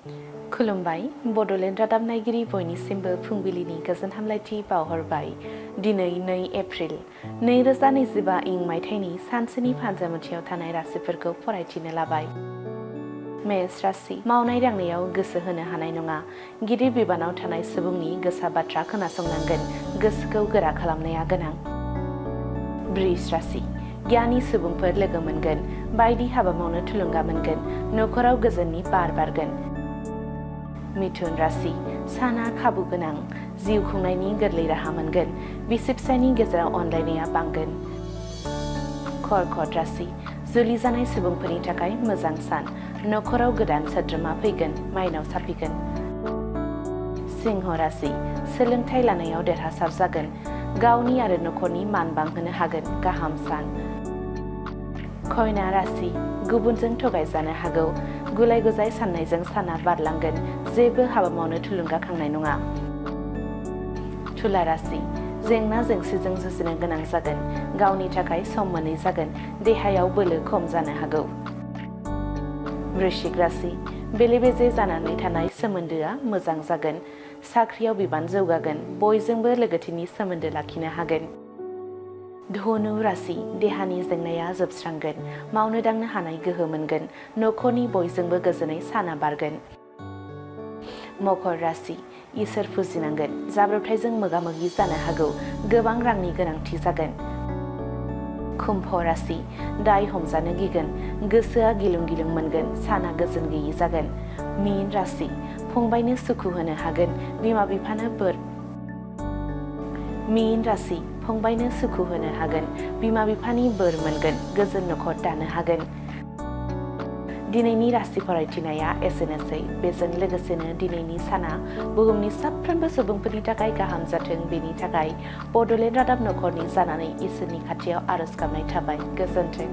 खुलुमबाय बड'लेण्ड रादाब नायगिरि बयनिसिमबो फुंबिलिनि गोजोन हामलायथि बावहरबाय। दिनै 2 एप्रिल 2025 इं मायथाइनि सानसेनि फान्जामुथियाव थानाय राशिफोरखौ फरायथिनो लाबाय। मेष राशि मावनाय दांनायाव गोसो होनो हानाय नङा। गिदिर बिबानाव थानाय सुबुंनि गोसा बाथ्रा खोनासंनांगोन। गोसोखौ गोरा खालामनाया गोनां। वृष राशि गियानि सुबुंफोर लोगो मोनगोन। बायदि हाबा मावनो थुलुंगा मोनगोन। नखराव गोजोननि बार बारगोन। मिथुन राशि साना खाबु गोनां। जिउ खुंनायनि गोरलै राहा मोनगोन। बिसि फिसायनि गेजेराव अनलायनाया बांगोन। कर्कट राशि जुलि जानाय सुबुंफोरनि थाखाय मोजां सान। नखराव गोदान सोद्रोमा फैगोन। माइनाव साफिगोन। सिंह राशि सोलोंथाइ लानायाव देरहासार जागोन। गावनि आरो नखरनि मान बांहोनो हागोन। गाहाम सान। कन्या राशि गुबुनजों थगायजानो हागौ। गुलाय गुजाय साननायजों साना बारलांगोन। जेबो हाबा मावनो थुलुंगाखांनाय नङा। तुला राशि जेंना जेंसिजों जुजिनो गोनां जागोन। गावनि थाखाय सम मोनै जागोन। देहायाव बोलो खम जानो हागौ। वृश्चिक राशि बेले बेजे जानानै थानाय सोमोन्दोआ मोजां जागोन। साख्रियाव बिबान जौगागोन। बयजोंबो लोगोथिनि सोमोन्दो लाखिनो हागोन। धनु राशि देहानि जेंनाया जोबस्रांगोन। मावनो दांनो हानाय गोहो मोनगोन। नखरनि बयजोंबो गोजोनै साना बारगोन। मकर राशि इसोर फुजिनांगोन। जाब्रबथायजों मोगा मोगि जानो हागौ। गोबां रांनि गोनांथि जागोन। कुम्भ राशि दाय हमजानो गिगोन। गोसोआ गिलुं गिलुं मोनगोन। साना गोजोन गैयि जागोन। मीन राशि फंबायनो सुखु होनो हागोन। बिमा बिफानो बोर मीन राशि फंबायनो सुखु होनो हागोन। बिमा बिफानि बोर मोनगोन। गोजोन नखर दानो हागोन। दिनैनि राशि फरायथिनाया एसेनोसै। बेजों लोगोसेनो दिनैनि साना बुहुमनि साफ्रोमबो सुबुंफोरनि थाखाय गाहाम जाथों। बेनि थाखाय बड'लेण्ड रादाब नखरनि जानानै इसोरनि खाथियाव आरज गाबनाय थाबाय। गोजोन्थों।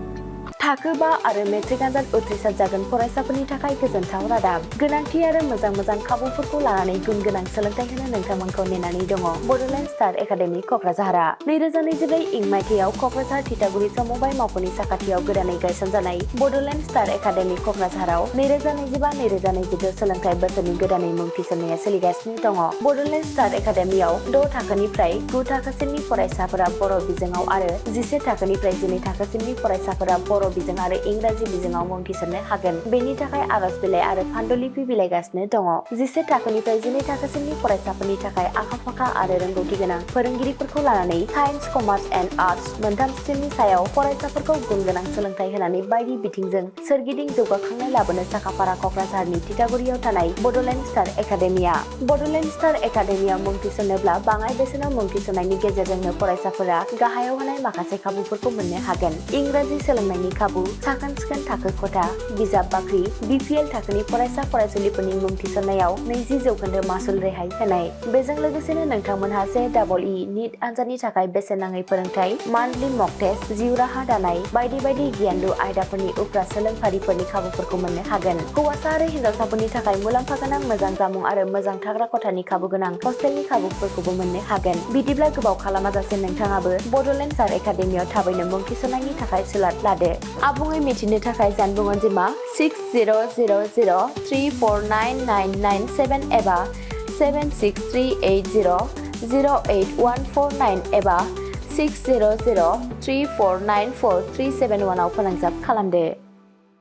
थाखो 5 आरो मेट्रिक आनजाद उथ्रिसार जागोन फरायसाफोरनि थाखाय गोजोनथाव रादाब। गोनांथि आरो मोजां खाबुफोरखौ लानानै गुन गोनां सोलोंथाइ होनो नोंथांमोनखौ नेनानै दङ बड'लेण्ड स्टार एकाडेमि क'क्राझारआ। 2024 इं मायथाइयाव क'क्राझार थिथागुरि समबाय मावख'नि साखाथियाव गोदानै गायसनजानाय बड'लेण्ड स्टार एकाडेमि क'क्राझाराव 2025-2026 सोलोंथाइ बोसोरनि गोदानै मुं थिसननाया सोलिगासिनो दङ। बड'लेण्ड स्टार एकाडेमियाव 6 थाखोनिफ्राय 9 थाखोसिमनि फरायसाफोरा बर' बिजोङाव आरो 11 थाखोनिफ्राय 12 थाखोसिमनि फरायसाफोरा बर' बिजों आरो इंराजि बिजोङाव मुं थिसननो हागोन। बेनि थाखाय आरज बिलाइ आरो फान्डुलिपि बिलाइगासिनो दङ। 11 थाखोनिफ्राय 12 थाखोसिमनि फरायसाफोरनि थाखाय आखा फाखा आरो रोंगौथि गोनां फोरोंगिरिफोरखौ लानानै साइन्स, कमार्स एन्ड आर्टस मोनथाम स्ट्रिमनि सायाव फरायसाफोरखौ गुन गोनां सोलोंथाइ होनानै बायदि बिथिंजों सोरगिदिं जौगाखांनाय लाबोनो साखाफारा क'क्राझारनि थिथागुरियाव थानाय Bodoland star academia. Bodoland star एकाडेमियाव मुं थिसननोब्ला बाङाय बेसेनाव मुं थिसननायनि गेजेरजोंनो फरायसाफोरा गाहायाव होनाय माखासे खाबुफोरखौ मोननो हागोन। इंराजि सोलोंनायनि खाबु, साखोन सिखोन थाखो खथा, बिजाब बाख्रि, BPL थाखोनि फरायसा फरायसुलिफोरनि मुं थिसननायाव 20% मासुल रेहाय होनाय। बेजों लोगोसेनो नोंथांमोनहा JEE नीट आनजादनि थाखाय बेसेन नाङै फोरोंथाय, मान्थलि मक टेस्ट, जिउ राहा दानाय बायदि गियानलु आयदाफोरनि उफ्रा सोलोंफारिफोरनि खाबुफोरखौ मोननो हागोन। हौवासा आरो हिन्जावसाफोरनि थाखाय मुलाम्फा गोनां मोजां जामुं आरो मोजां थाग्रा खथानि खाबु गोनां हस्टेलनि खाबुफोरखौबो मोननो हागोन। बिदिब्ला गोबाव खालामाजासे नोंथाङाबो बड'लेण्ड स्टार एकाडेमियाव थाबैनो मुं थिसननायनि थाखाय सुलाद लादो। आबुङै मिथिनो थाखाय जानबुं अनजिमा 6000349997 एबा 7638008149 एबा 6003494371 आव फोनांजाब खालामदो।